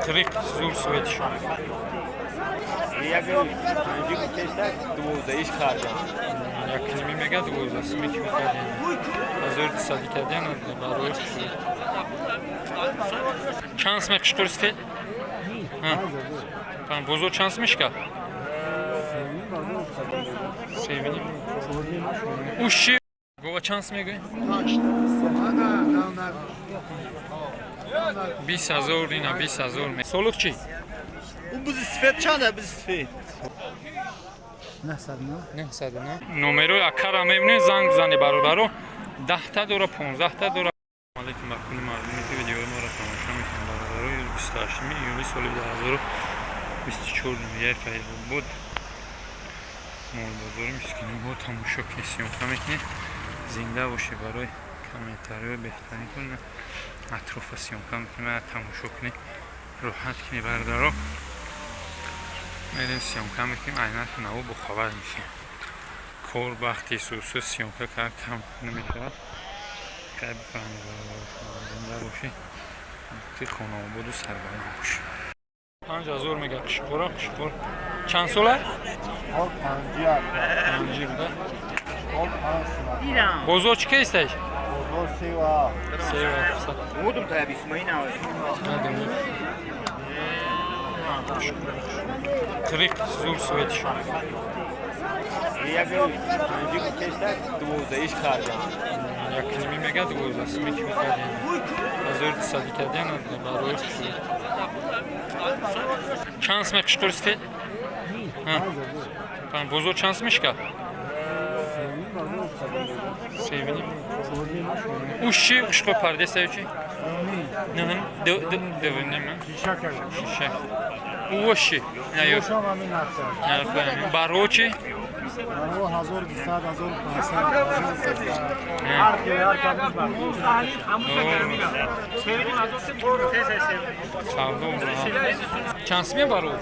Қириқ, зур светишон. Як панҷи гуфтеста, 12-иш кардам. Якними мега, 12 суми ки мекардем. 1200 кардем, барои хушрӯ. Чанд сме қишқур сифед? Бозор чанд сми шикар? Севиним. Уши гова чанд сме гӯй? 20 000, ина 20 000. Солуқ чӣ? У бузи сифет чанда, бузи сифет? 909. Номерои акара мебинед, занг бизанед, бародаро. 10-та дора, 15-та дора. Алейкум ба кулли мардуме, ки видеои моро тамошо мекунанд, бародаро. 28 июли соли 2024, ноҳияи Файзобод, молбозори Мискинобод тамошо кунед, съёмка мекунед. Зинда бошед, барои комментариҳои беҳтаринтон. Атрофа съёмка мекунем, тамошо кунед, роҳат кунед, бародаро. Мерем, съёмка мекунем, айнак наво бохабар мешем. Кор бахти сусу съёмка кард кам намешавад. Кай бифаҳмед, бародаро, зинда бошед, ти хонаободу сарбаланд бошед. 5000 мега қишқора. Қишқор чанд сола? Панҷи буда. Бозор чӣ кесташ? Сева. Мудум та бисмои нав. Надем. Қириқ, зур светишон. Як панҷи гуфтеста, 12-иш кардам. Якними мега, 12 суми ки мекардем. 1200 кардем, барои хушрӯ. Чанд сме қишқур сифед? Бозор чанд сми шикар? Севиним. Уши қишқур пардесаю чи? Дувним. Шиша. Уши. Не ё. Баро чи? 1200, 1500, ҳар ки, ҳар кадом. Савдо. Чанд сме баро?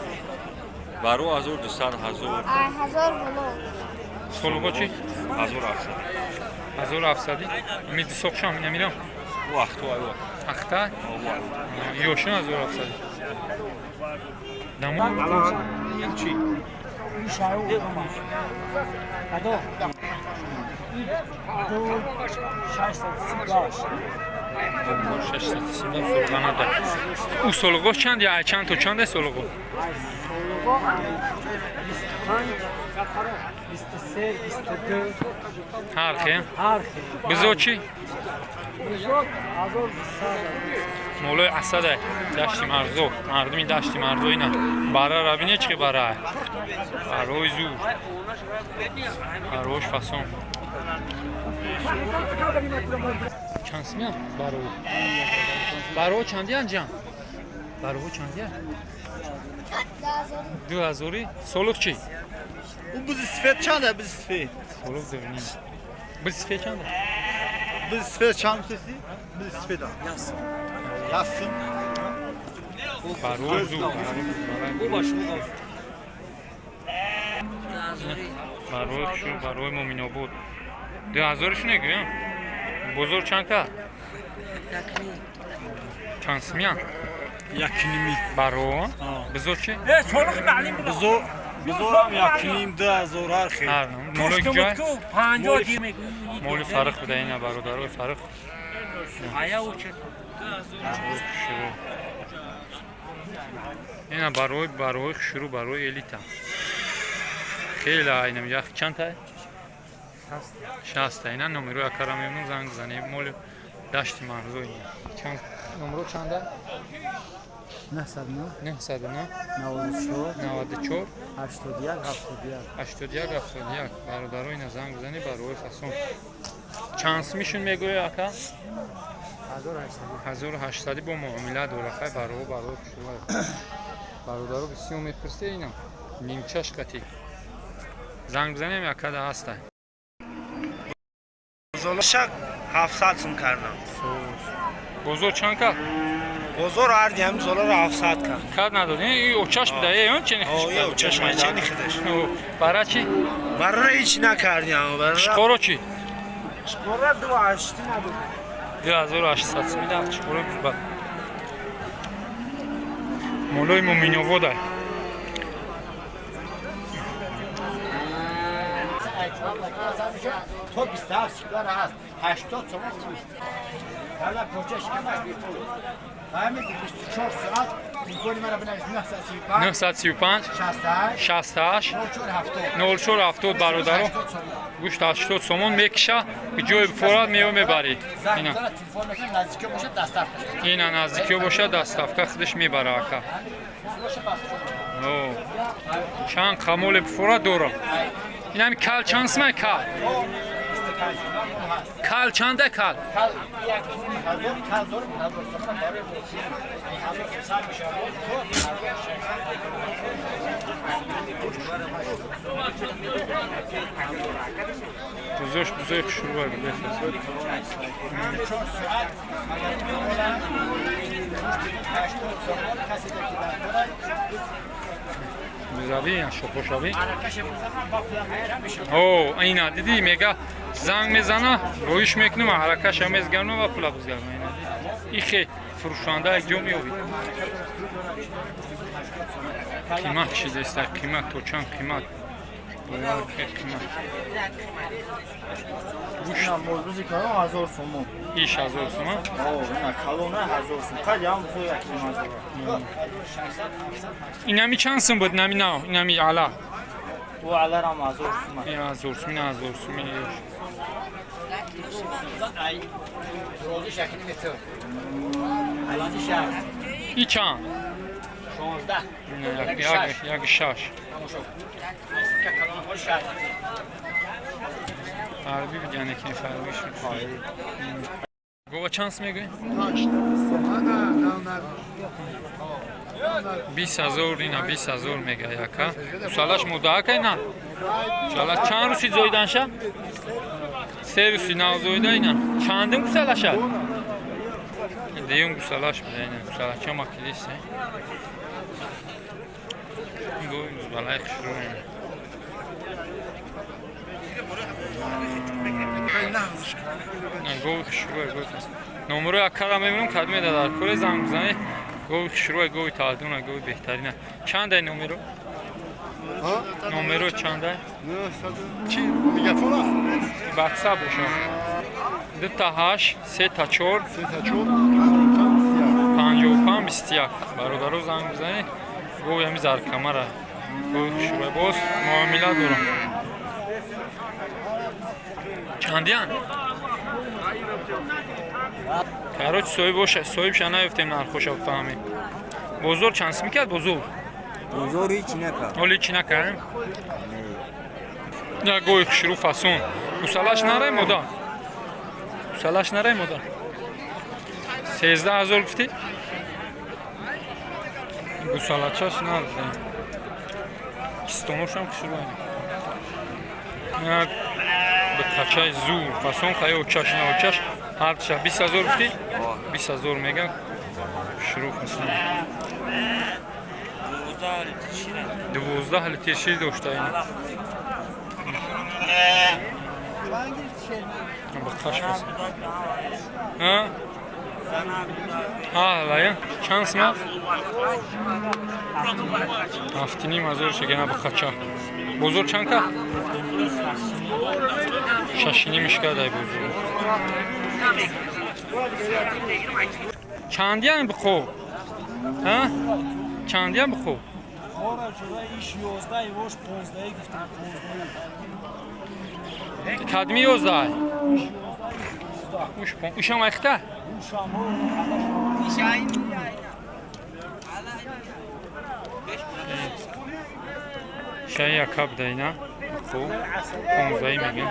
Баро 1200, 1000. 1000 боло. Солуго чи? 1700. 1700. Ми дусоқшам намирам. У ахту ай. Ахта? Ёшун 1700. Дамо? Чи? Адо. 638. 630 солғанада. У солуго чанд я, чанд то чанд солуго? Солуго 25, 23, 22. Ҳар хел. Ҳар хел. Бизо чӣ? Бизо 1200. Молои асада Дашти Марзо, мардуми Дашти Марзо. Ина барара бине, чӣ бара, барои зур, барош фасон. Чанд симя баро? Баро чандиян, ҷан? Баро чандия? 2000-и. Солуқ чӣ? У бузи сифет чанда, бузи сифет? Солуқ 2,5. Бузи сифет чанда? Бузи сифет чанд гуфтести? Бузи сифет ясин. Барои зур, барои шу, барои Муминобод 2000-ш негӯям. Бозор чанд кард? Чанд симя? Якними. Баро бизо чӣ? Бизо, бизорам 1,5, 2000, ҳар хел. Ҳар молои ҷой, моли Фаррух буда. Ина, бародарои Фаррух, хушрӯ. Ина барои хушрӯ, барои элита хеле. Айнам ях чанд та? 60-та. Ина номерои акара мемнун, занг занем. Моли Дашти Марзо. Ина чанд номеро чанда? 909. 909. 94. 94. 81 71. 81 71. Бародаро, ина занг бизанӣ, барои фасон. Чанд сумишон мегӯӣ, ака? 1800. 1800 бо муомила дора. Хай, баро шула, бародаро, бисёр мепурсе. Ина нимчаш қатӣ занг бизанем, якада ҳаста. Шак 700 сум кардам. Бозор чанд кард? Бозор ҳар ҳам золаро 700 кард. Кард надод. И очаш буда, э он чени? О, е очаш чени хидаш. Бара чӣ? Бара ҳеч накардям. Бара Шқоро чӣ? Шқора 2,8 надод. 2800 сум. Ина шқоро ба. Молои Муминовода. То 27 сигар ҳаст, 80 сомон гӯшт. Ҳала кӯча шикамаш бепул. Ҳамин 24 соат телефони маро бинавис 935 935 68 68 04 70. 04 70 бародаро. Гӯшт 80 сомон мекиша, ҷои форад мева мебарӣ. Ина. Телефон мекунам, наздикиё бошад доставка. Ина наздикиё бошад доставка худаш мебара ака. О. Чанд қамоле форад дора. Инами кал чанд сумай кал? Кал чанда кал? Кал як ҳазор кал дорам, ҳазор сомон барои ҳазор сар мешавад. Бузош бузои хушрӯ бефас. 4 соат агар бимонам, 80 сомон касе ки дар дорад. Бузави, шохошави. Аракаше бизанам ба пулам мешавад. О, ина диди мега занг мезана, роиш мекунам, ҳаракаша мезгарнам ва пула бузгарнам. Ина диди. Ихе фурӯшанда як ҷо меёбӣ. Қимат чизеста, қимат то чанд қимат. Бовар ки қимат. Гӯшт Морбузи калон 1000 сомон. иш 1000 сомон. О, ина калона 1000 сомон. Қад ям бузо як ним ҳазор. Инами чанд сум буд? Инами нав, инами ала. Ӯ аларам 1000 сомон. Ин 1000 сум, ин 1000 сум. Ин Рози шакли метр. Алази шаш. И чанд? 16. Ина як як шаш. Тамошо. Калона хол шаш. Фарби буд, яъне ки фарби шуд. Гова чанд сум мегӯӣ? 20 000, ина 20 000 мега яка. Гусалаш мудаака ина? Гусалаш чанд рӯзи зоиданша? Се рӯзи нав зоида ина. Чандим гусалаша? Деюм гусалаш буда ина. Гусалача макилист. Гови бузбалаи хушрӯ ина. Гови хушрӯ, гови фас. Номерои акара мебинам, кадме дар коре занг бизанед. Гови хушрӯ, гови талдуна, гови беҳтарина. Чандай номеро? Номеро чандай? Чи мегафона? Ватсап боша. 2 8 3 4 3 4 55 21. Бародаро занг бизанед. Гови ҳами заркамара. Гови хушрӯ. Боз муомила дорам. Чандиян? Короче, соҳиб боша, соҳибша наёфтем нархоша бифаҳмем. Бозор чанд сум кард бозор? Бозор ҳеч накард. Ҳоли чӣ накардем? Я гови хушрӯ фасон. Гусалаш нарай мода? Гусалаш нарай мода? 13 000 гуфтӣ? Гусалачаш нар. Пистоношам хушрӯ. Як бақачаи зур фасон қая очаш на очаш ҳарча 20 000 гуфтӣ? 20 000 меган. Хушрӯ фасон. 12 литр шир дошта ина. Бақаш фасон. Ҳа? Ҳа, чанд сима? 7 500 шегана бақача. Бозор чанд ка? 6,5 кадай бозор. Чандиян биқо? Ҳа? Чандиян биқо? Хора шуда иш 11 вош 15 гуфтам 15. Кадми 11? Уш пон. Ушам айхта? Ушам ҳо. Шай якаб дайна. Хо. 15 мегем.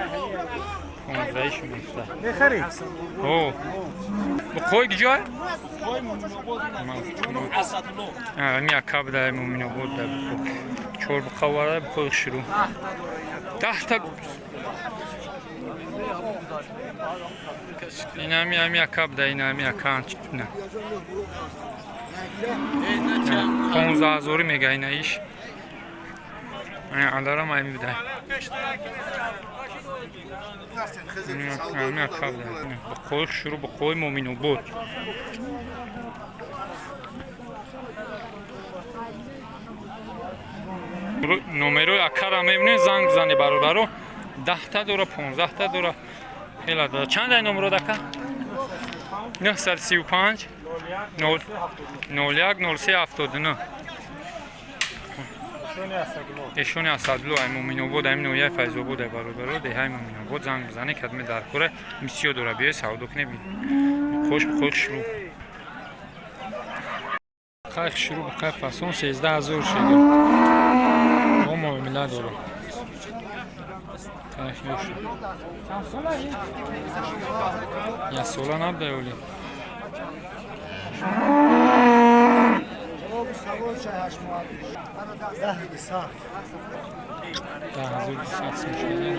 15 шуместа. Мехарӣ? О. Бқой гиҷой? Ами якаб дай Муминобод дай бқо. Чор бқа вара бқой шуру. 10 та инами ами якаб дай инами якан на. 15 000 мега ина иш. Аларам ами бидай. Ами якаб дай. Бқой шуру бқой Муминобод. Номерои акара мебинед, занг бизанед, бародаро. 10-та дора, 15-та дора, хела дора. Чанд ай номерод, ака? 935 01 03 79. Эшони Асадло, ай Муминобод, ай ноҳияи Файзобод, ай бародаро, деҳаи Муминобод. Занг бизанед, кадме дар кора мисиё дора, биёй савдо кунед. Хош бихой, хушрӯ, хай, хушрӯ, бихай, фасон 13 000 шега, мо муомила дорам. Хай, ёша як сола набуда оли. 10 200 сум шега.